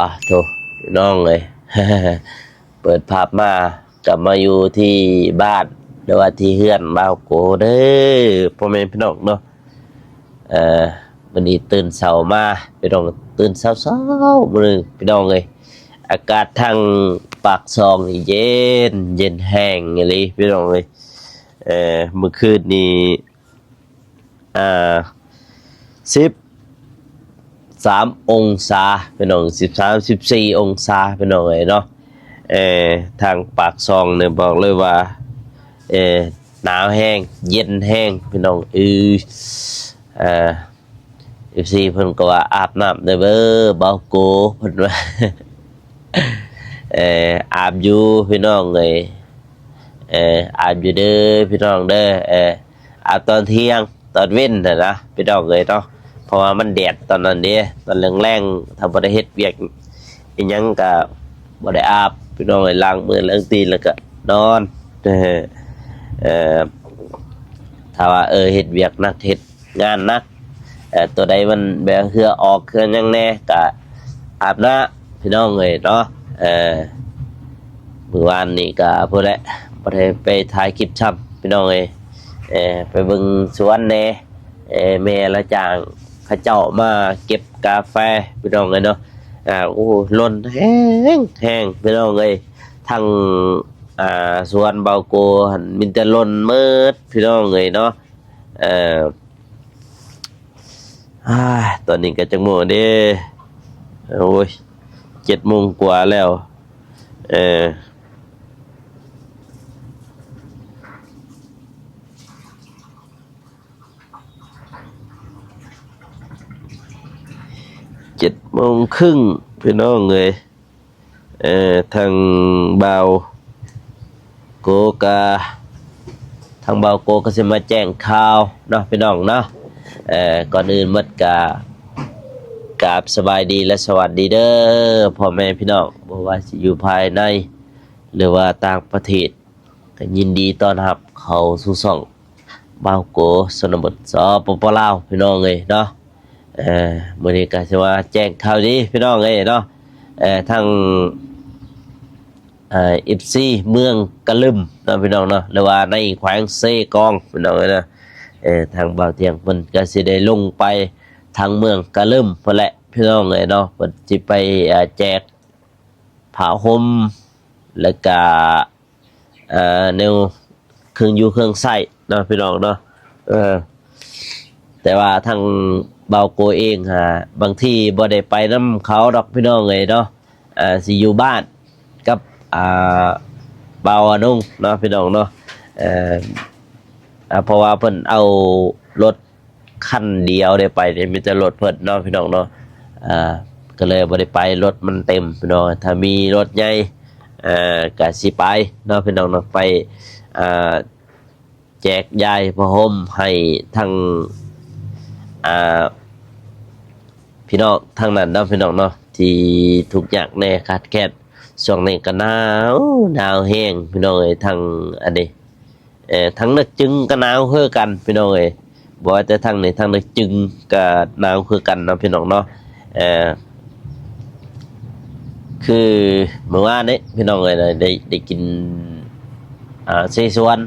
ອາ ໂທ້ ນ້ອງເອີຍ ເປີດພາບມາ ກັບມາຢູ່ທີ່ບ້ານ ຫຼືວ່າທີ່ເຮືອນບ່າວໂກເດີ ພໍ່ແມ່ພີ່ນ້ອງເນາະ. ເອີ ມື້ນີ້ຕື່ນເຊົ້າມາ ພີ່ນ້ອງ ຕື່ນເຊົ້າໆ ມື້ນີ້ ພີ່ນ້ອງເອີຍ ອາກາດທາງປາກຊ່ອງນີ້ເຢັນ ເຢັນແຮງອີ່ຫຼີ ພີ່ນ້ອງເອີຍ. ເອີ ມື້ຄືນນີ້ ອ່າ ສິບສາມອົງສາ ພີ່ນ້ອງ ສິບສາມ ສິບສີ່ອົງສາ ພີ່ນ້ອງເອີຍເນາະ. ເອີ ທາງປາກຊ່ອງນີ້ບອກເລີຍວ່າ ເອີ ໜາວແຮງ ເຢັນແຮງ ພີ່ນ້ອງເອີຍ. ເອີ ເອັຟຊີ ເພິ່ນກໍວ່າ ອາບນ້ຳເດີເບີ ບ່າວໂກ ເພິ່ນວ່າ ເອີ ອາບຢູ່ ພີ່ນ້ອງເອີຍ ເອີ ອາບຢູ່ເດີ ພີ່ນ້ອງເດີ ເອີ ອາບຕອນທ່ຽງ ຕອນເວັນຫັ້ນນະ ພີ່ນ້ອງເອີຍເນາະ. ເພາະວ່າມັນແດດຕອນນັ້ນເດ້ ຕອນແລງໆ ຖ້າບໍ່ໄດ້ເຮັດວຽກອີ່ຫຍັງກະບໍ່ໄດ້ອາບ ພີ່ນ້ອງເອີຍ ລ້າງມືລ້າງຕີນແລ້ວກະນອນ. ເອີ ເອີ ຖ້າວ່າ ເອີ ເຮັດວຽກໜັກ ເຮັດງານໜັກ ເອີ ຕົວໃດມັນແບບເຫື່ອອອກເຫື່ອຫຍັງແດ່ກະອາບນ້ຳ ພີ່ນ້ອງເອີຍເນາະ. ເອີ ມື້ວານນີ້ກະພຸ້ນແຫຼະ ບໍ່ໄດ້ໄປຖ່າຍຄລິບຊ້ຳ ພີ່ນ້ອງເອີຍ. ເອີ ໄປເບິ່ງສວນແດ່ ເອີ ແມ່ລະຈ້າງເຂົາເຈົ້າມາເກັບກາແຟ ພີ່ນ້ອງເອີຍເນາະ. ອາ ໂອ້ ຫຼົ່ນແຮງໆ ພີ່ນ້ອງເອີຍ ທັງ ອ່າ ສວນບ່າວໂກຫັ້ນມີແຕ່ຫຼົ່ນໝົດ ພີ່ນ້ອງເອີຍເນາະ. ເອີ ອາ ຕອນນີ້ກໍຈັກໂມງເດ້ ໂອ້ຍ ເຈັດໂມງກວ່າແລ້ວ ເອີ ເຈັດໂມງຄຶ່ງ ພີ່ນ້ອງເອີຍ. ເອີ ທາງບ່າວໂກກະ ທາງບ່າວໂກກະຊິມາແຈ້ງຂ່າວເນາະ ພີ່ນ້ອງເນາະ. ເອີ ກ່ອນອື່ນໝົດກະກາບສະບາຍດີ ແລະ ສະຫວັດດີເດີ ພໍ່ແມ່ພີ່ນ້ອງ ບໍ່ວ່າຊິຢູ່ພາຍໃນ ຫຼືວ່າຕ່າງປະເທດ ກໍຍິນດີຕ້ອນຮັບເຂົ້າສູ່ຊ່ອງບ່າວໂກ ຊົນນະບົດ ສປປ ລາວ ພີ່ນ້ອງເອີຍເນາະ. ເອີ ມື້ນີ້ກໍຊິມາແຈ້ງຂ່າວດີ ພີ່ນ້ອງເອີຍເນາະ. ເອີ ທາງ ເອີ ເອັຟຊີ ເມືອງກະລຶມເນາະ ພີ່ນ້ອງເນາະ ຫຼືວ່າໃນແຂວງເຊກອງ ພີ່ນ້ອງເອີຍເນາະ. ເອີ ທາງບ່າວທ່ຽງເພິ່ນກໍຊິໄດ້ລົງໄປທາງເມືອງກະລຶມພຸ້ນແຫຼະ ພີ່ນ້ອງເອີຍເນາະ. ເພິ່ນຊິໄປ ເອີ ແຈກຜ້າຫົ່ມ ແລ້ວກະ ເອີ ແນວເຄື່ອງຢູ່ເຄື່ອງໃຊ້ເນາະ ພີ່ນ້ອງເນາະ. ເອີ ແຕ່ວ່າທາງບ່າວໂກເອງຫາ ບາງທີບໍ່ໄດ້ໄປນຳເຂົາດອກ ພີ່ນ້ອງເອີຍເນາະ. ເອີ ຊິຢູ່ບ້ານກັບ ອ່າ ບ່າວອານົງເນາະ ພີ່ນ້ອງເນາະ. ເອີ ເພາະວ່າເພິ່ນເອົາລົດ ຄັນດຽວໄດ້ໄປນີ້ ມີແຕ່ລົດເພິ່ນເນາະ ພີ່ນ້ອງເນາະ. ເອີ ກໍເລີຍບໍ່ໄດ້ໄປ ລົດມັນເຕັມ ພີ່ນ້ອງ. ຖ້າມີລົດໃຫຍ່ ເອີ ກໍຊິໄປເນາະ ພີ່ນ້ອງເນາະ ໄປ ເອີ ແຈກຢາຍຜ້າຫົ່ມໃຫ້ທັງ ອ່າ ພີ່ນ້ອງທາງນັ້ນເນາະ ພີ່ນ້ອງເນາະ ທີ່ທຸກຍາກແດ່ຂາດແຄນ. ຊ່ວງນີ້ກໍໜາວ ໜາວແຮງ ພີ່ນ້ອງເອີຍ ທາງອັນນີ້ ເອີ ທາງເໜືອຈຶງກໍໜາວຄືກັນ ພີ່ນ້ອງເອີຍ. ບໍ່ວ່າແຕ່ທາງນີ້ ທາງເໜືອຈຶງກໍໜາວຄືກັນເນາະ ພີ່ນ້ອງເນາະ. ເອີ ຄືມື້ວານນີ້ ພີ່ນ້ອງເອີຍ ໄດ້ ໄດ້ກິນ ອ່າ ເຊຊວນ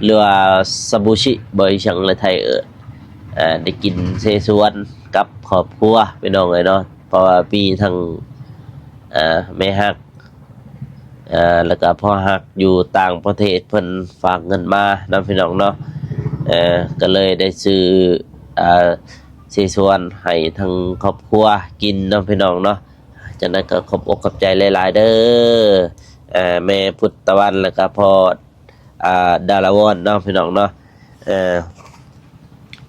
ຫຼືວ່າຊາບູຊິ ບໍ່ ອີ່ຫຍັງລະໄທເອີ້ນ ເອີ ໄດ້ກິນເຊຊວນກັບຄອບຄົວ ພີ່ນ້ອງເອີຍເນາະ. ເພາະວ່າມີທັງ ເອີ ແມ່ຮັກ ເອີ ແລ້ວກໍພໍ່ຮັກຢູ່ຕ່າງປະເທດ ເພິ່ນຝາກເງິນມາເນາະ ພີ່ນ້ອງເນາະ. ເອີ ກໍເລີຍໄດ້ຊື້ ເອີ ເຊຊວນໃຫ້ທັງຄອບຄົວກິນເນາະ ພີ່ນ້ອງເນາະ. ຈັ່ງໃດກໍຂອບອົກຂອບໃຈຫຼາຍໆເດີ ເອີ ແມ່ພຸດຕະວັນ ແລ້ວກໍພໍ່ ອ່າ ດາລາວອນເນາະ ພີ່ນ້ອງເນາະ. ເອີ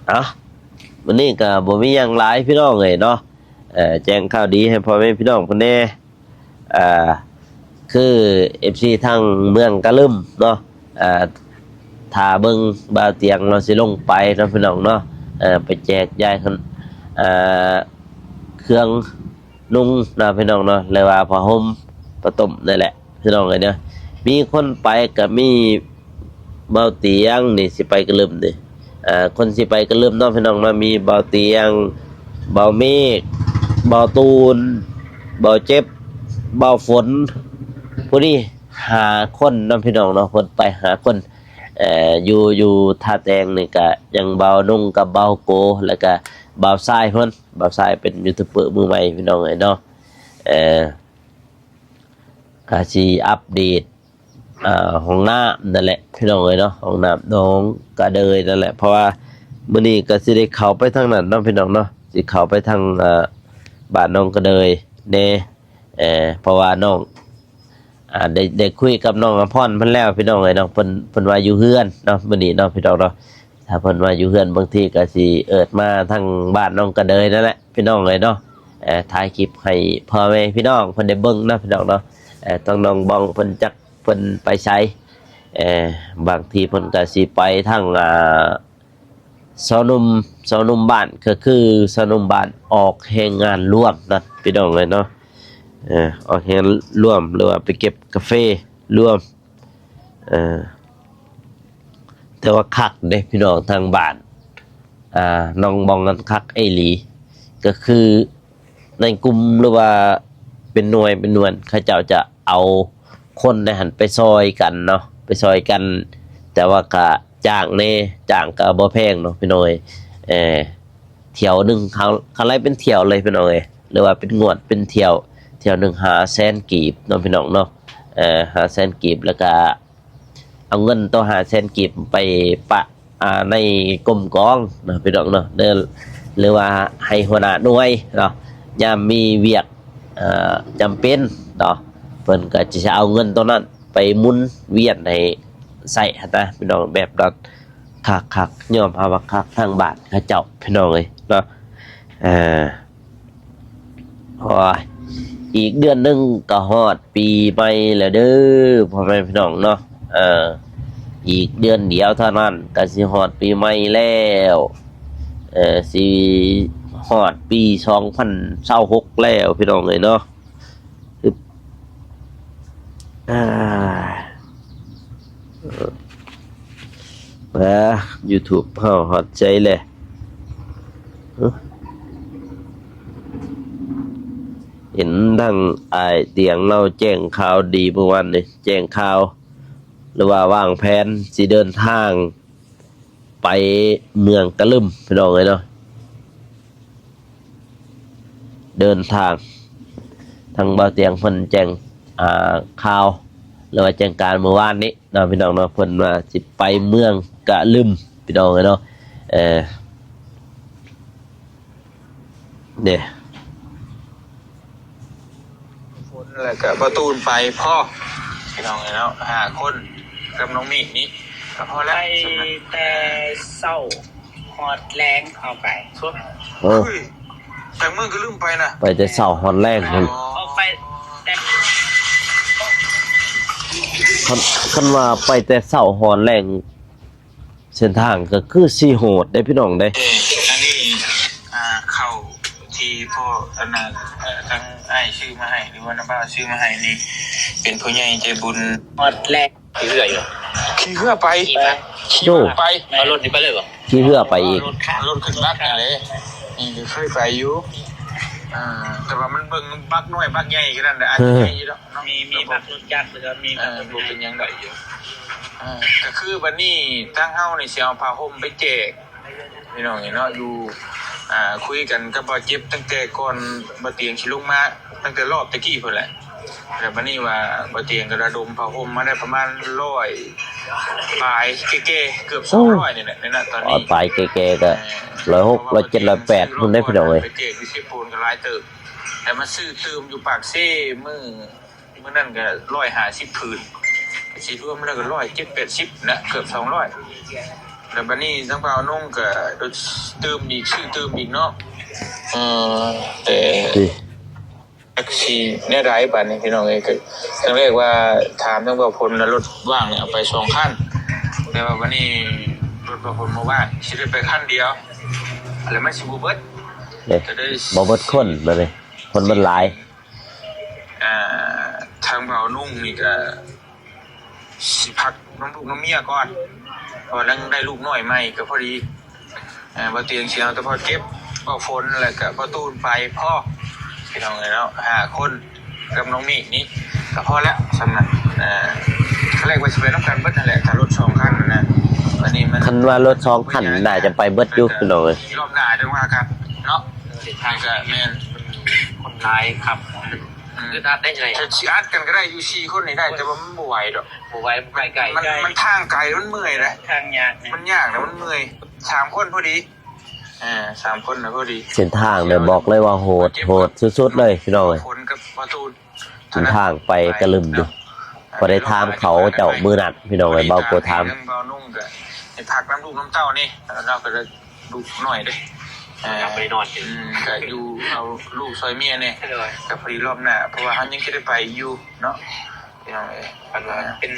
ເອົ້າ ມື້ນີ້ກໍບໍ່ມີຫຍັງຫຼາຍ ພີ່ນ້ອງເອີຍເນາະ. ເອີ ແຈ້ງຂ່າວດີໃຫ້ພໍ່ແມ່ພີ່ນ້ອງເພິ່ນແດ່ ອ່າ ຄືເອັຟຊີທາງເມືອງກະລຶມເນາະ ອ່າ ຖ້າເບິ່ງບ່າວຕຽງເນາະ ຊິລົງໄປເນາະ ພີ່ນ້ອງເນາະ ເອີ ໄປແຈກຢາຍ ອ່າ ເຄື່ອງນຸ່ງເນາະ ພີ່ນ້ອງເນາະ ຫຼືວ່າຜ້າຫົ່ມຜ້າຕົມນີ້ແຫຼະ ພີ່ນ້ອງເອີຍເນາະ. ມີຄົນໄປກໍມີບ່າວຕຽງນີ້ ຊິໄປກະລຶມນີ້ ອ່າ ຄົນຊິໄປກະລຶມເນາະ ພີ່ນ້ອງເນາະ ມີບ່າວຕຽງ ບ່າວເມກ ບ່າວຕູນ ເບົາເຈັບ ເບົາຝົນ ຜູ້ນີ້ຫ້າຄົນເນາະພີ່ນ້ອງເນາະ ເພິ່ນໄປຫ້າຄົນ ເອີ ຢູ່ ຢູ່ທ່າແຕງນີ້ກະຍັງເບົານົງກັບເບົາໂກ ແລ້ວກະເບົາຊາຍເພິ່ນ ເບົາຊາຍເປັນຢູທູບເບີມືໃໝ່ພີ່ນ້ອງເອີຍເນາະ ເອີ ກະຊິອັບເດດ ອ່າ ຫ້ອງນ້ຳນັ້ນແຫຼະພີ່ນ້ອງເອີຍເນາະ ຫ້ອງນ້ຳໜອງກະເດີຍນັ້ນແຫຼະ ເພາະວ່າມື້ນີ້ກະຊິໄດ້ເຂົ້າໄປທາງນັ້ນເນາະພີ່ນ້ອງເນາະ ຊິເຂົ້າໄປທາງ ອ່າ ບ້ານໜອງກະເດີຍແດ່ ເພາະວ່ານ້ອງ ອ່າ ໄດ້ ໄດ້ຄຸຍກັບນ້ອງອຳພອນເພິ່ນແລ້ວພີ່ນ້ອງເອີຍເນາະ ເພິ່ນ ເພິ່ນວ່າຢູ່ເຮືອນເນາະ ມື້ນີ້ເນາະພີ່ນ້ອງເນາະ ຖ້າເພິ່ນວ່າຢູ່ເຮືອນ ບາງທີກະຊິເອີ້ນມາທາງບ້ານໜອງກະເດີຍນັ້ນແຫຼະພີ່ນ້ອງເອີຍເນາະ ເອີ ຖ່າຍຄລິບໃຫ້ພໍ່ແມ່ພີ່ນ້ອງເພິ່ນໄດ້ເບິ່ງເນາະພີ່ນ້ອງເນາະ ເອີ ທາງນ້ອງບອງເພິ່ນຈັກ ເພິ່ນໄປໃສ ເອີ ບາງທີເພິ່ນກະຊິໄປທາງ ອ່າ ຊາວໜຸ່ມ ຊາວໜຸ່ມບ້ານ ກະຄືຊາວໜຸ່ມບ້ານອອກແຮງງານລວມນັ້ນພີ່ນ້ອງເອີຍເນາະ ເອີ ອອກແຮງງານລວມ ຫຼືວ່າໄປເກັບກາເຟລວມ ເອີ ແຕ່ວ່າຄັກເດ້ພີ່ນ້ອງ ທາງບ້ານ ອ່າ ໜອງບອງນັ້ນຄັກອີ່ຫຼີ ກະຄື ໃນກຸ່ມ ຫຼືວ່າເປັນໜ່ວຍເປັນໜ່ວຍ ເຂົາເຈົ້າຈະເອົາຄົນໃນຫັ້ນໄປຊ່ອຍກັນເນາະ ໄປຊ່ອຍກັນ ແຕ່ວ່າກະຈ້າງແດ່ ຈ້າງກະບໍ່ແພງເນາະພີ່ນ້ອງເອີຍ ເອີ ຖ້ຽວໜຶ່ງ ຄັນ ຄັນໄລ່ເປັນຖ້ຽວເລີຍພີ່ນ້ອງເອີຍ ຫຼືວ່າເປັນງວດເປັນຖ້ຽວ ຖ້ຽວໜຶ່ງຫ້າແສນກີບເນາະພີ່ນ້ອງເນາະ ເອີ ຫ້າແສນກີບ ແລ້ວກະ ເອົາເງິນໂຕຫ້າແສນກີບໄປປະ ອ່າ ໃນກົມກອງເນາະພີ່ນ້ອງເນາະ ຫຼືວ່າໃຫ້ຫົວໜ້າໜ່ວຍເນາະ ຍາມມີວຽກ ເອີ ຈຳເປັນເນາະ ເພິ່ນກະຈະເອົາເງິນໂຕນັ້ນໄປໝູນວຽນໃຫ້ໃຊ້ຫັ້ນນະພີ່ນ້ອງ ແບບນັ້ນ ຄັກໆ ຍອມຮັບວ່າຄັກ ທາງບ້ານເຂົາເຈົ້າພີ່ນ້ອງເອີຍເນາະ ເອີ ໂອ້ຍ ອີກເດືອນໜຶ່ງກະຮອດປີໃໝ່ແລ້ວເດີ ພໍ່ແມ່ພີ່ນ້ອງເນາະ ເອີ ອີກເດືອນດຽວເທົ່ານັ້ນກະຊິຮອດປີໃໝ່ແລ້ວ ເອີ ຊິຮອດປີສອງພັນຊາວຫົກແລ້ວພີ່ນ້ອງເອີຍເນາະ ອາ ມາ ຢູທູບເຮົາຮອດໃສແລ້ວ ເຫັນທາງອ້າຍຕຽງລາວແຈ້ງຂ່າວດີມື້ວານນີ້ ແຈ້ງຂ່າວ ຫຼືວ່າວາງແຜນຊິເດີນທາງໄປເມືອງກະລຶມ ພີ່ນ້ອງເອີຍເນາະ. ເດີນທາງ ທາງບ່າວຕຽງເພິ່ນແຈ້ງ ອ່າ ຂ່າວ ຫຼືວ່າແຈ້ງການມື້ວານນີ້ເນາະ ພີ່ນ້ອງເນາະ ເພິ່ນວ່າຊິໄປເມືອງກະລຶມ ພີ່ນ້ອງເອີຍເນາະ ເອີ ເດ້ ຝົນ ແລ້ວກະປະຕູນໄປ ພໍ ພີ່ນ້ອງເອີຍເນາະ ຫ້າຄົນ ກັບນ້ອງມີກນີ້ ກະພໍແລ້ວ ໄປແຕ່ເຊົ້າຮອດແລງເຮົາໄປ ໂອ້ ເຮີ້ຍ ຈາກເມືອງກະລຶມໄປນະ ໄປແຕ່ເຊົ້າຮອດແລງພຸ້ນ ເຮົາໄປແຕ່ ຄັນ ຄັນວ່າໄປແຕ່ເຊົ້າຮອດແລງ ເສັ້ນທາງກະຄືຊິໂຫດເດ້ພີ່ນ້ອງເດ້ ເອີ ອັນນີ້ ອ່າ ເຂົ້າທີ່ພໍ່ ອັນນັ້ນ ເອີ ທາງອ້າຍຊື້ມາໃຫ້ ຫຼືວ່ານ້າບ່າວຊື້ມາໃຫ້ນີ້ ເປັນຜູ້ໃຫຍ່ໃຈບຸນ ຮອດແລງ ຂີ່ເຮືອຢູ່ ຂີ່ເຮືອໄປ ຂີ່ໄປ ຂີ່ລົດໄປ ເອົາລົດນີ້ໄປເລີຍບໍ່? ຂີ່ເຮືອໄປອີກ ເອົາລົດ ເອົາລົດຂຶ້ນບັກຫັ້ນເດ້ ນີ້ກະເຄີຍໄປຢູ່ ອ່າ ແຕ່ວ່າມັນເບິ່ງບັກນ້ອຍບັກໃຫຍ່ກະນັ້ນແຫຼະ ອາດຈະໃຫຍ່ຢູ່ດອກເນາະ ມີ ມີບັກລົດຈັກ ແລ້ວກະມີ ເອີ ບັກລົດ ບໍ່ເປັນຫຍັງໄດ້ຢູ່ ອ່າ ກະຄືບັດນີ້ທາງເຮົານີ້ຊິເອົາຜ້າຫົ່ມໄປແຈກ ພີ່ນ້ອງເອີຍເນາະ ຢູ່ ອ່າ ຄຸຍກັນກັບບ່າວເຈັບຕັ້ງແຕ່ກ່ອນບ່າວຕຽງຊິລົງມາ ຕັ້ງແຕ່ລອບແຕ່ກີ້ພຸ້ນແຫຼະ ແລ້ວບັດນີ້ວ່າບ່າວຕຽງກະລະດົມຜ້າຫົ່ມມາໄດ້ປະມານຮ້ອຍປາຍແກ່ໆ ເກືອບສອງຮ້ອຍນີ້ແຫຼະ ໃນນະຕອນນີ້ ປາຍແກ່ໆ ກະ ເອີ ຮ້ອຍຫົກ ຮ້ອຍເຈັດ ຮ້ອຍແປດພຸ້ນເດ້ພີ່ນ້ອງເອີຍ ໄປແຈກຢູ່ເຊໂປນກະຫຼາຍເຕີບ ແລ້ວມາຊື້ຕື່ມຢູ່ປາກເຊມື້ ມື້ນັ້ນກະຮ້ອຍຫ້າສິບຜືນ ຊິລວມແລ້ວກະຮ້ອຍເຈັດແປດສິບນະ ເກືອບສອງຮ້ອຍ ແລ້ວບັດນີ້ທາງບ່າວນົງກະຕື່ມອີກ ຊື້ຕື່ມອີກເນາະ ເອີ ແຕ່ຈັກຊິແນວໃດບາດນີ້ພີ່ນ້ອງເອີຍ ກະຄັ້ງແລກວ່າຖາມທາງບ່າວພົນ ແລ້ວລົດວ່າງນີ້ເອົາໄປສອງຄັນ ແຕ່ວ່າບັດນີ້ລົດບ່າວພົນບໍ່ວ່າງ ຊິໄດ້ໄປຄັນດຽວ ແລ້ວມັນຊິບໍ່ເບິດ ເດ້ ກະໄດ້ ບໍ່ເບິດຄົນບາດນີ້ ຄົນມັນຫຼາຍ ອ່າ ທາງບ່າວນຸ່ງນີ້ກະຊິພັກນຳລູກນຳເມຍກ່ອນ ເພາະວ່າຍັງໄດ້ລູກນ້ອຍໃໝ່ກະພໍດີ ເອີ ບ່າວຕຽງຊິເອົາແຕ່ພໍ່ເຈັບ ບ່າວຝົນ ແລ້ວກະບ່າວຕູນໄປພໍ ພີ່ນ້ອງເອີຍເນາະ ຫ້າຄົນກັບນ້ອງມີນີ້ກໍພໍແລ້ວສ່ຳນັ້ນ. ເອີ ຄັນແລກວ່າຊິໄປນຳກັນເບິດຫັ້ນແຫຼະ ຖ້າລົດສອງຄັນນະ. ອັນນີ້ມັນ ຄັນວ່າລົດສອງຄັນໜ້າຈະໄປເບິດຢູ່ພີ່ນ້ອງເອີຍ. ຮອບໜ້າຈັ່ງວ່າກັນເນາະ. ເສັ້ນທາງກໍແມ່ນ ຄົນຫຼາຍຂັບ ອືມ ອຶດອັດໄດ້ຈັ່ງໃດ. ຊິອັດກັນກໍໄດ້ຢູ່ສີ່ຄົນນີ້ໄດ້ ໂອ້ຍ ແຕ່ວ່າມັນບໍ່ໄຫວດອກ. ບໍ່ໄຫວ ບໍ່ໄຫວ ໄກ ມັນ ໄກ ມັນທາງໄກ ມັນເມື່ອຍເດ້. ທາງຍາກ ມັນຍາກນະ ມັນເມື່ອຍ. ສາມຄົນພໍດີ ເອີ ສາມຄົນນະພໍດີ. ເສັ້ນທາງນີ້ບອກເລີຍວ່າໂຫດ ໂຫດສຸດໆເລີຍພີ່ນ້ອງເອີຍ. ຝົນກັບປະຕູ ເສັ້ນທາງໄປກະລຶມຢູ່. ບໍ່ໄດ້ຖາມເຂົາເຈົ້າມື້ນັ້ນພີ່ນ້ອງເອີຍ ເບົາໂກຖາມ. ເບົານຸ່ງກໍໄດ້ພັກນຳລູກນຳເຕົ້ານີ້ ລາວກໍໄດ້ລູກນ້ອຍເດ້. ເອີ ໄປນອນ ອືມ ກໍຢູ່ເອົາລູກຊ່ອຍເມຍແດ່. ໂດຍ ກໍພໍດີຮອບໜ້າ ເພາະວ່າເຮົາຍັງຊິໄດ້ໄປຢູ່ເນາະ ພີ່ນ້ອງເອີຍ. ຄັນວ່າເປັນ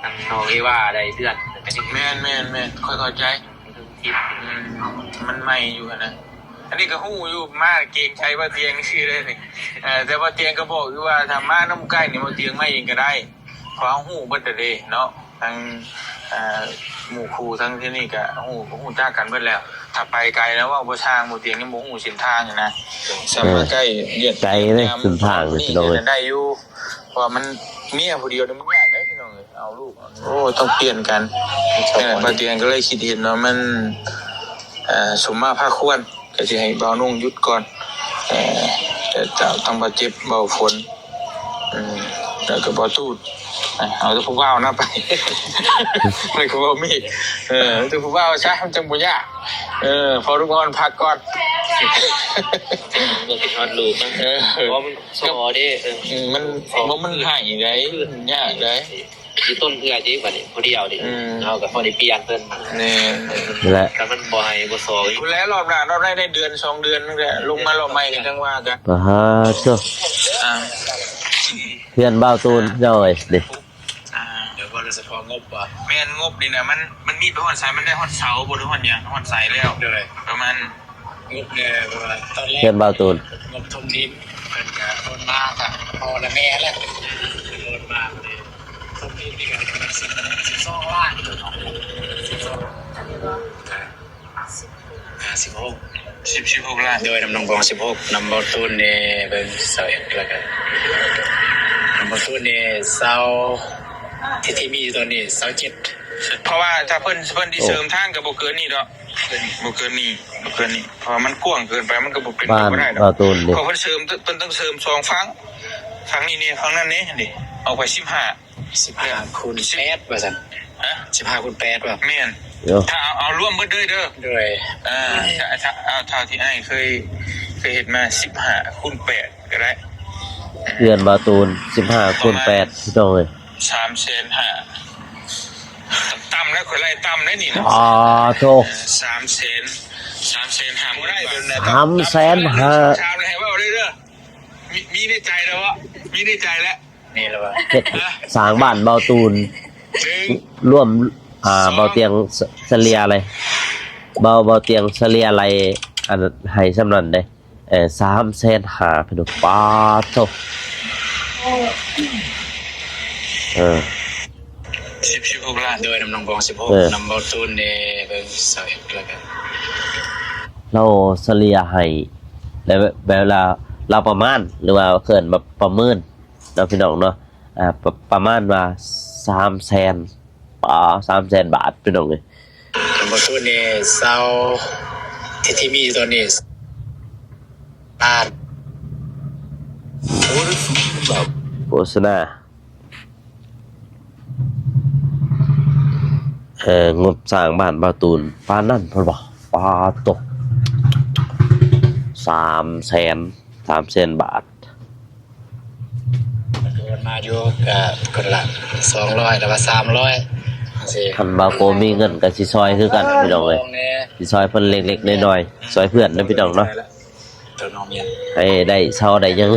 ອັນນ້ອງເອວາໄດ້ເດືອນ ແມ່ນໆໆ ຂ້ອຍເຂົ້າໃຈ. ອືມ ມັນໃໝ່ຢູ່ຫັ້ນນະ. ອັນນີ້ກໍຮູ້ຢູ່ ມາເກງໃຈບ່າວຕຽງຊື່ເດ້ນີ້. ເອີ ແຕ່ບ່າວຕຽງກໍບອກຢູ່ວ່າ ຖ້າມານຳໃກ້ນີ້ ບ່າວຕຽງມາເອງກໍໄດ້ ເພາະເຮົາຮູ້ເບິດແລ້ວເດ້ເນາະ. ທັງ ເອີ ໝູ່ຄູ່ທັງທີ່ນີ້ກໍຮູ້ ຮູ້ຈັກກັນເບິດແລ້ວ. ຖ້າໄປໄກແລ້ວເວົ້າບໍ່ຊ່າງ ບ່າວຕຽງຍັງບໍ່ຮູ້ເສັ້ນທາງຢູ່ນະ. ສາມາດໃກ້ວຽດ ເອີ ໄກເດ້ເສັ້ນທາງນີ້ພີ່ນ້ອງເອີຍ ໄດ້ຢູ່. ເພາະວ່າມັນ ເມຍຜູ້ດຽວນີ້ມັນຍາກເດ້ພີ່ນ້ອງເອີຍ ເອົາລູກ ໂອ້ ຕ້ອງປ່ຽນກັນ. ແມ່ນແຫຼະ ບ່າວຕຽງກໍເລີຍຄິດເຫັນວ່າມັນ ເອີ ສົມມາພາຄວນ ກໍຊິໃຫ້ບ່າວນຸ່ງຢຸດກ່ອນ. ເອີ ແຕ່ທາງບ່າວເຈັບ ບ່າວຝົນ ອືມ ແລ້ວກໍບ່າວຕູດ ເອົາແຕ່ຜູ້ບ່າວນະໄປ ແລ້ວກໍບ່າວມີ ເອີ ແຕ່ຜູ້ບ່າວຊະ ມັນຈັ່ງບໍ່ຍາກ. ເອີ ພໍລູກອ່ອນພັກກ່ອນ ບໍ່ຄິດຮອດລູກນະ. ເອີ ເພາະມັນ ຊໍເດ້. ເອີ ອືມ ມັນ ມັນໃຫ້ໄດ້ ມັນຍາກໄດ້ ຢູ່ຕົ້ນເທື່ອເດ້ບັດນີ້ ຜູ້ດຽວເດ້. ອືມ ເຮົາກໍພໍໄດ້ປ່ຽນເພິ່ນ. ແມ່ນ ແຫຼະ ຄັນມັນບໍ່ໃຫ້ບໍ່ຊໍ ພຸ້ນແຫຼະ ຮອບໜ້າ ຮອບໃດໄດ້ເດືອນສອງເດືອນ ລະລົງມາຮອບໃໝ່ກໍຈັ່ງວ່າກັນ. ປາໂທ ອ່າ ເພື່ອນບ່າວຕູນເຈົ້າເອີຍນີ້. ອ່າ ດຽວເວົ້າເລື່ອງສະເພາະງົບວ່າ ແມ່ນ ງົບນີ້ນະ ມັນ ມັນມີໄປຮອດໃສ? ມັນໄດ້ຮອດເສົາບໍ່ ຫຼືຮອດຫຍັງ? ຮອດໃສແລ້ວ? ໂດຍ ປະມານງົບແດ່ ເພາະວ່າຕອນແລກ ເພື່ອນບ່າວຕູນ ງົບຖົມດິນ ເພິ່ນກະໂອນມາກະພໍ່ແລະແມ່ແຫຼະ ໂອນມາ ຖົມດິນນີ້ກະປະມານສິບ ສິບສອງລ້ານ ສິບສອງ ສິບ ສິບຫົກ ສິບຫົກລ້ານ. ໂດຍ ນຳນ້ອງບອງສິບຫົກ ນຳບ່າວຕູນນີ້ເບິ່ງຊາວເອັດ ແລ້ວກະນຳບ່າວຕູນນີ້ຊາວ ທີ່ ທີ່ມີຢູ່ຕອນນີ້ຊາວເຈັດ. ເພາະວ່າຖ້າເພິ່ນ ເພິ່ນຊິເສີມທາງກໍບໍ່ເກີນນີ້ດອກ ບໍ່ເກີນນີ້ ບໍ່ເກີນນີ້ ເພາະວ່າມັນກວ້າງເກີນໄປ ມັນກໍບໍ່ເປັນໄປບໍ່ໄດ້ດອກ. ເພາະເພິ່ນເສີມ ເພິ່ນຕ້ອງເສີມສອງຝັ່ງ ຝັ່ງນີ້ແດ່ ຝັ່ງນັ້ນແດ່ ນີ້ອອກໄປສິບຫ້າ ສິບຫ້າຄູນແປດວ່າຊັ້ນ. ຮະ? ສິບຫ້າຄູນແປດວ່າ? ແມ່ນ ຖ້າເອົາ ເອົາລວມເບິດເລີຍເດີ. ໂດຍ ເອີ ຖ້າ ຖ້າ ເອົາເທົ່າທີ່ອ້າຍເຄີຍ ເຄີຍເຮັດມາ ສິບຫ້າຄູນແປດກໍໄດ້. ເຮືອນບ່າວຕູນ ສິບຫ້າຄູນແປດ ພີ່ນ້ອງເອີຍ ສາມແສນຫ້າ ຕ່ຳແລ້ວ ຂ້ອຍໄລ່ຕ່ຳໄດ້ນີ້ນະ. ອໍ ໂທ ສາມແສນ ສາມແສນຫ້າ ບໍ່ໄດ້ ສາມແສນຫ້າ ຖາມແລ້ວໃຫ້ເວົ້າເດີ ເດີ ມີ ມີໃນໃຈແລ້ວບໍ່? ມີໃນໃຈແລ້ວ ນີ້ລະວ່າ ເຮັດ ຮະ? ສ້າງບ້ານບ່າວຕູນ ລວມ ອ່າ ບ່າວຕຽງ ສະເລ່ຍໄລ່ ບ່າວ ບ່າວຕຽງສະເລ່ຍໄລ່ ອັນ ໃຫ້ສ່ຳນັ້ນເດ້. ເອີ ສາມແສນຫ້າ ພີ່ນ້ອງ ປາໂທ ເອີ ສິບ ສິບຫົກລ້ານ. ໂດຍ ນຳນ້ອງບອງສິບຫົກ ເອີ ນຳບ່າວຕູນນີ້ເບິ່ງຊາວເອັດ ແລ້ວກະ ລາວສະເລ່ຍໃຫ້ ແລ້ວແບບວ່າລາວປະມານ ຫຼືວ່າເອີ້ນວ່າປະເມີນເນາະ ພີ່ນ້ອງເນາະ ອ່າ ປະ ປະມານວ່າສາມແສນ ປາ ສາມແສນບາດ ພີ່ນ້ອງເອີຍ. ບໍ່ທຸນນີ້ຊາວ ທີ່ ທີ່ມີຢູ່ຕອນນີ້ ອ່າ ໂຄສະນາ ເອີ ງົບສ້າງບ້ານບ່າວຕູນປານນັ້ນພຸ້ນບໍ? ປາໂຕ ສາມແສນ ສາມແສນບາດ. ເພິ່ນໂອນມາຢູ່ກະຄົນລະສອງຮ້ອຍ ຫຼືວ່າສາມຮ້ອຍ ຈັ່ງຊີ້. ຄັນບ່າວໂກມີເງິນກະຊິຊ່ອຍຄືກັນ ພີ່ນ້ອງເອີຍ ຊິຊ່ອຍເພິ່ນເລັກໆນ້ອຍໆ ຊ່ອຍເພື່ອນເດີພີ່ນ້ອງເນາະ. ໃຫ້ໄດ້ເຊົາໄດ້ຫຍັງ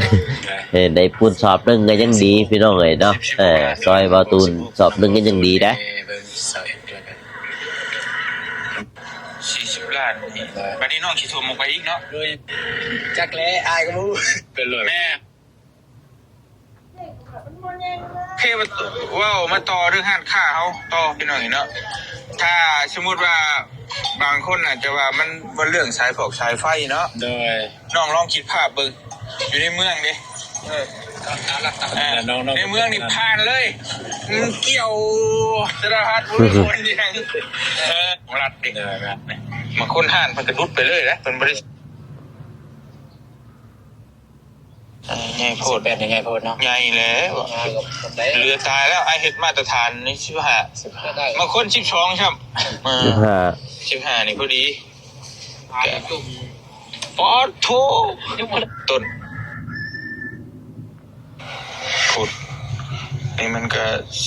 ໃຫ້ໄດ້ປູນສອບໜຶ່ງກະຍັງດີພີ່ນ້ອງເອີຍເນາະ. ເອີ ຊ່ອຍບ່າວຕູນສອບໜຶ່ງກະຍັງດີເດ້. ສີ່ສິບລ້ານ ບາດນີ້ນ້ອງຊິຖົມອອກໄປອີກເນາະ. ໂດຍ ຈັກແຫຼະ ອ້າຍກໍບໍ່ຮູ້. ແມ່ນ ໂອເຄ ເວົ້າມາຕໍ່ເລື່ອງຮ້ານຄ້າເຮົາຕໍ່ພີ່ນ້ອງເນາະ. ຖ້າສົມມຸດວ່າບາງຄົນອາດຈະວ່າມັນ ມັນເລື່ອງສາຍຟອກສາຍໄຟເນາະ. ໂດຍ ນ້ອງລອງຄິດພາບເບິ່ງ ຢູ່ໃນເມືອງເດ້ ເອີ ເອີ ໃນເມືອງນີ້ຜ່ານເລີຍ ມັນກ່ຽວສາລະພັດ ບໍ່ມີຄົນຫຍັງ ເອີ ລັດເດ້ ບາງຄົນຮ້ານເພິ່ນກະດຸດໄປເລີຍນະ ເພິ່ນບໍ່ໄດ້ ໃຫຍ່ໂພດ ແປດໃຫຍ່ໂພດເນາະ ໃຫຍ່ແລ້ວ ເຫຼືອຕາຍແລ້ວ ອ້າຍເຮັດມາດຕະຖານນີ້ສິບຫ້າ ບາງຄົນສິບສອງຊ້ຳ ເອີ ສິບຫ້າ ສິບຫ້ານີ້ພໍດີ ປາດໂທ້ ຕົ້ນ ພຸດ ນີ້ມັນກະ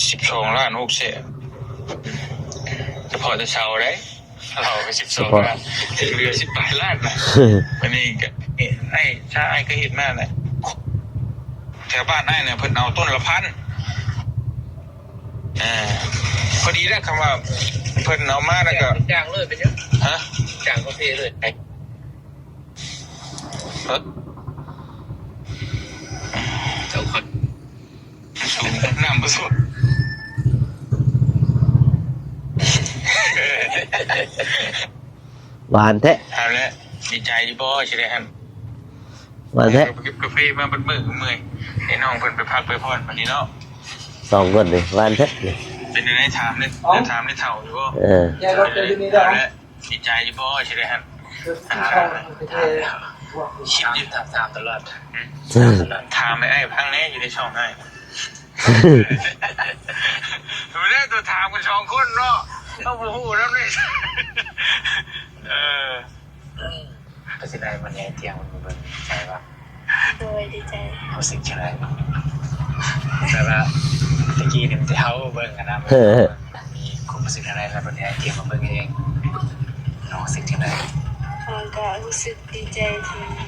ສິບສອງລ້ານຫົກແສນ ສະເພາະແຕ່ເສົາເດ້ ເສົາກະສິບສອງລ້ານ ເຫຼືອສິບປາຍລ້ານນະ ອັນນີ້ກະ ນີ້ ອ້າຍ ຊາ ອ້າຍກະເຮັດມາແຫຼະ ແຖວບ້ານອ້າຍນະ ເພິ່ນເອົາຕົ້ນລະພັນ ອ່າ ພໍດີແລ້ວ ຄຳວ່າເພິ່ນເອົາມາແລ້ວກະ ຈ້າງເລີຍ ເປັນຫຍັງ ຮະ ຈ້າງກາເຟເລີຍ ເອີ ເຈົ້າ ນ້ຳບໍ່ສົດ ຫວານແທ້ ຫັ້ນແຫຼະ ດີໃຈຢູ່ບໍ່ ຊິໄດ້ຫັ້ນ ຫວານແທ້ ໄປເກັບກາເຟມາເບິດມື້ ເມື່ອຍ ໃຫ້ນ້ອງເພິ່ນໄປພັກໄປຜ່ອນບັດນີ້ເນາະ ສອງຄົນນີ້ ຫວານແທ້ ເປັນຈັ່ງໃດ ຖາມເດ້ ຖາມໄດ້ເຖົ້າຢູ່ບໍ່ ເອີ ເຈົ້າຢູ່ນີ້ເດີ ເອົາແຫຼະ ດີໃຈຢູ່ບໍ່ ຊິໄດ້ຫັ້ນ ອ່າ ຖາມແລ້ວ ຄິດຢູ່ ຖາມ ຖາມຕະຫຼອດ ຖາມໃຫ້ອ້າຍຟັງແດ່ ຢູ່ໃນຊ່ອງອ້າຍ ບໍ່ໄດ້ ໂຕຖາມກັນສອງຄົນເນາະ ເຮົາບໍ່ຮູ້ນຳເດ້ ເອີ ກະຊິໄດ້ມາແນະທຽງມັນເບິ່ງ ດີໃຈບໍ່? ໂດຍ ດີໃຈ. ຮູ້ສຶກຈັ່ງໃດ? ແບບວ່າແຕ່ກີ້ນີ້ມັນແຕ່ເຮົາເບິ່ງຫັ້ນນະ ມີຄວາມຮູ້ສຶກຈັ່ງໃດ ແລ້ວບັດນີ້ໄອ້ເກມມາເບິ່ງເອງ ນ້ອງຮູ້ສຶກຈັ່ງໃດ? ນ້ອງກະຮູ້ສຶກດີໃຈທີ່ມີ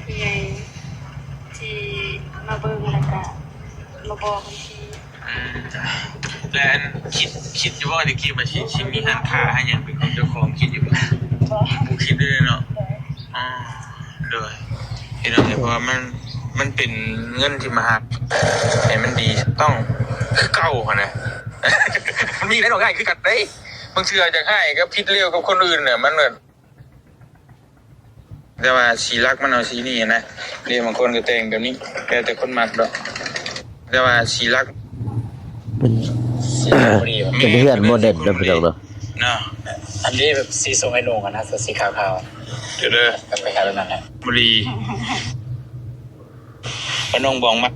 ຜູ້ໃຫຍ່ທີ່ມາເບິ່ງ ແລ້ວກະມາບອກວິທີ. ອືມ ແລະ ອັນ ຄິດ ຄິດຢູ່ບໍ່ແຕ່ກີ້ວ່າຊິ ຊິມີຮ້ານຄ້າຮ້ານຫຍັງເປັນຂອງເຈົ້າຂອງ ຄິດຢູ່ບໍ່? ບໍ່ ບໍ່ຄິດເລີຍເນາະ. ອໍ ໂດຍ ເຫັນແລ້ວ ເພາະວ່າມັນ ມັນເປັນເງິນທີ່ມະຫາ ໃຫ້ມັນດີ ຕ້ອງຄືເກົ່າຫັ້ນນະ ມັນມີໄດ້ດອກ ງ່າຍຄືກັນເດ້. ບາງເທື່ອຢາກຮ້າຍກັບຜິດລຽວກັບຄົນອື່ນນະ ມັນແບບ ແຕ່ວ່າສີຫຼັກມັນເອົາສີນີ້ນະ ເດ້ ບາງຄົນກະແຕ່ງແບບນີ້ ແລ້ວແຕ່ຄົນມັກດອກ ແຕ່ວ່າສີຫຼັກ ເປັນ ສີຫຼັກບໍ່ດີ ເປັນເຮືອນໂມເດີນເນາະ ເນາະ ອັນນີ້ແບບສີຊົງໄອ້ໜຸ່ງຫັ້ນນະ ເສື້ອສີຂາວໆ ເດີ ແບບຄ້າຍໆແບບນັ້ນແຫຼະ ບໍ່ດີ ປ້ານ້ອງບອງມັກ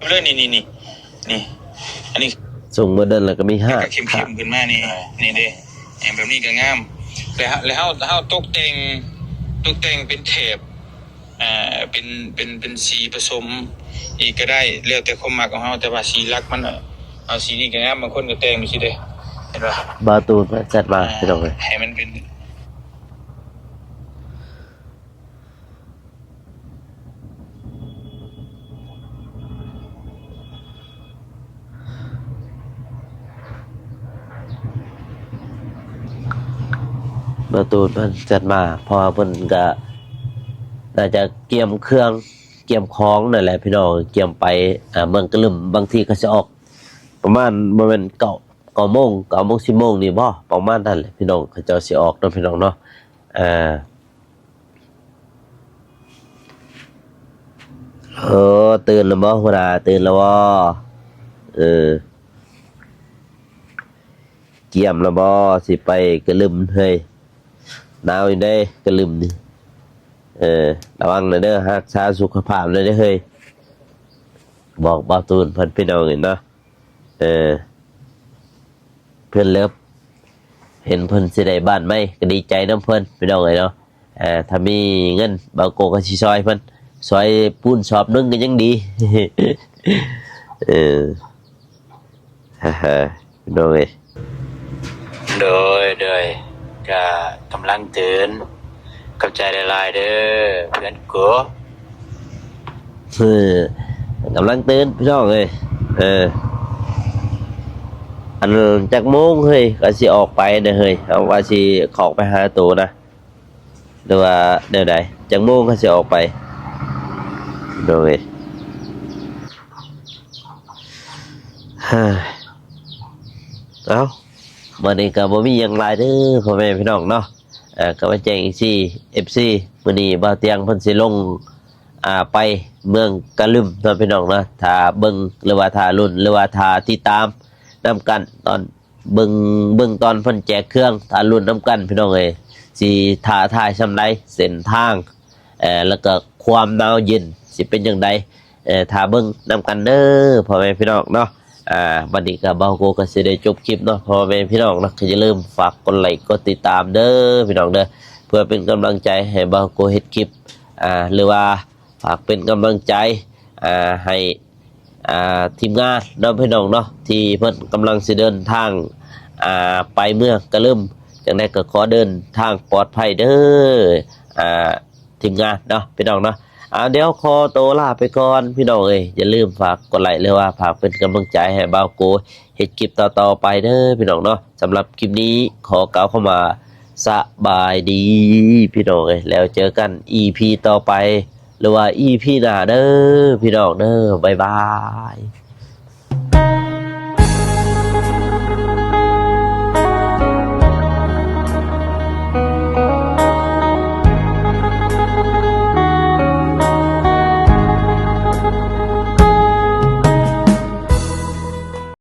ເລີຍ ນີ້ໆໆ. ນີ້ ອັນນີ້ຊົງໂມເດີນ ແລ້ວກະມີຮາກ ກະເຂັ້ມໆຂຶ້ນມານີ້ ນີ້ເດ້ ແບບນີ້ກະງາມ ແລ້ວ ແລ້ວເຮົາ ເຮົາຕົກແຕ່ງ ຕົກແຕ່ງເປັນແຖບ ອ່າ ເປັນ ເປັນ ເປັນສີປະສົມອີກກະໄດ້ ແລ້ວແຕ່ຄວາມມັກຂອງເຮົາ ແຕ່ວ່າສີຫຼັກມັນ ເອົາສີນີ້ກະງາມ ບາງຄົນກະແຕ່ງຈັ່ງຊີ້ເດ້ ເຫັນບໍ່? ບ່າວຕູນຈັດມາ ອ່າ ພີ່ນ້ອງເອີຍ ໃຫ້ມັນເປັນ ບ່າວຕູນເພິ່ນຈັດມາ ເພາະວ່າເພິ່ນກະໜ້າຈະກຽມເຄື່ອງ ກຽມຂອງນັ້ນແຫຼະພີ່ນ້ອງ ກຽມໄປ ອ່າ ເມືອງກະລຶມ ບາງທີກະຊິອອກປະມານ ບໍ່ແມ່ນເກົ້າ ເກົ້າໂມງ ເກົ້າໂມງ ສິບໂມງນີ້ບໍ່ ປະມານນັ້ນແຫຼະພີ່ນ້ອງ ເຂົາເຈົ້າຊິອອກເນາະ ພີ່ນ້ອງເນາະ ອ່າ. ໂອ້ ຕື່ນແລ້ວບໍ່ຫົວໜ້າ ຕື່ນແລ້ວບໍ່? ເອີ ກຽມແລ້ວບໍ່? ຊິໄປກະລຶມເຮີ້ຍ ໜາວຢູ່ເດ້ກະລຶມນີ້ ເອີ ລະວັງແດ່ເດີ ຮັກສາສຸຂະພາບແດ່ເຮີ້ຍ ບອກບ່າວຕູນເພິ່ນ ພີ່ນ້ອງເອີຍເນາະ ເອີ. ເພື່ອນເລີບ ເຫັນເພິ່ນຊິໄດ້ບ້ານໃໝ່ ກະດີໃຈນຳເພິ່ນພີ່ນ້ອງເອີຍເນາະ ຖ້າມີເງິນບ່າວໂກກະຊິຊ່ອຍເພິ່ນ ຊ່ອຍປູນສອບໜຶ່ງກະຍັງດີ ເອີ ພີ່ນ້ອງເອີຍ ໂດຍ ໂດຍ ກະກຳລັງຕື່ນ ຂອບໃຈຫຼາຍໆເດີເພື່ອນໂກ ເອີ ກຳລັງຕື່ນພີ່ນ້ອງເອີຍ ເອີ ອັນ ຈັກໂມງເຮີ້ຍ ກະຊິອອກໄປເດີເຮີ້ຍ ເຮົາວ່າຊິເຂົ້າໄປຫາໂຕນະ ຫຼືວ່າແນວໃດ ຈັກໂມງກະຊິອອກໄປ ໂດຍ ເອົ້າ ມື້ນີ້ກະບໍ່ມີຫຍັງຫຼາຍເດີພໍ່ແມ່ພີ່ນ້ອງເນາະ ກະມາແຈ້ງອີກທີ ເອັຟຊີ ມື້ນີ້ບ່າວຕຽງເພິ່ນຊິລົງ ອ່າ ໄປເມືອງກະລຶມເນາະ ພີ່ນ້ອງເນາະ. ຖ້າເບິ່ງ ຫຼືວ່າຖ້າລຸ້ນ ຫຼືວ່າຖ້າຕິດຕາມນຳກັນ ຕອນເບິ່ງ ເບິ່ງຕອນເພິ່ນແຈກເຄື່ອງ ຖ້າລຸ້ນນຳກັນ ພີ່ນ້ອງເອີຍ ຊິທ້າທາຍສ່ຳໃດ ເສັ້ນທາງ ເອີ ແລ້ວກໍຄວາມໜາວເຢັນຊິເປັນຈັ່ງໃດ ເອີ ຖ້າເບິ່ງນຳກັນເດີ ພໍ່ແມ່ພີ່ນ້ອງເນາະ. ອ່າ ບັດນີ້ກໍບ່າວໂກກໍຊິໄດ້ຈົບຄລິບເນາະ ພໍ່ແມ່ພີ່ນ້ອງເນາະ. ກໍຢ່າລືມຝາກກົດໄລກົດຕິດຕາມເດີ ພີ່ນ້ອງເດີ ເພື່ອເປັນກຳລັງໃຈໃຫ້ບ່າວໂກເຮັດຄລິບ ອ່າ ຫຼືວ່າຝາກເປັນກຳລັງໃຈ ອ່າ ໃຫ້ ອ່າ ທີມງານເນາະ ພີ່ນ້ອງເນາະ ທີ່ເພິ່ນກຳລັງຊິເດີນທາງ ອ່າ ໄປເມືອງກະລຶມ. ຈັ່ງໃດກໍຂໍເດີນທາງປອດໄພເດີ ອ່າ ທີມງານເນາະ ພີ່ນ້ອງເນາະ. ອ່າ ດຽວຂໍໂຕລາໄປກ່ອນ ພີ່ນ້ອງເອີຍ. ຢ່າລືມຝາກກົດໄລ ຫຼືວ່າຝາກເປັນກຳລັງໃຈໃຫ້ບ່າວໂກເຮັດຄລິບຕໍ່ໆໄປເດີ ພີ່ນ້ອງເນາະ. ສຳລັບຄລິບນີ້ຂໍກ່າວຄຳວ່າ ສະບາຍດີ ພີ່ນ້ອງເອີຍ. ແລ້ວເຈີກັນອີພີຕໍ່ໄປ ຫຼືວ່າອີພີໜ້າເດີ ພີ່ນ້ອງເດີ. ບາຍບາຍ.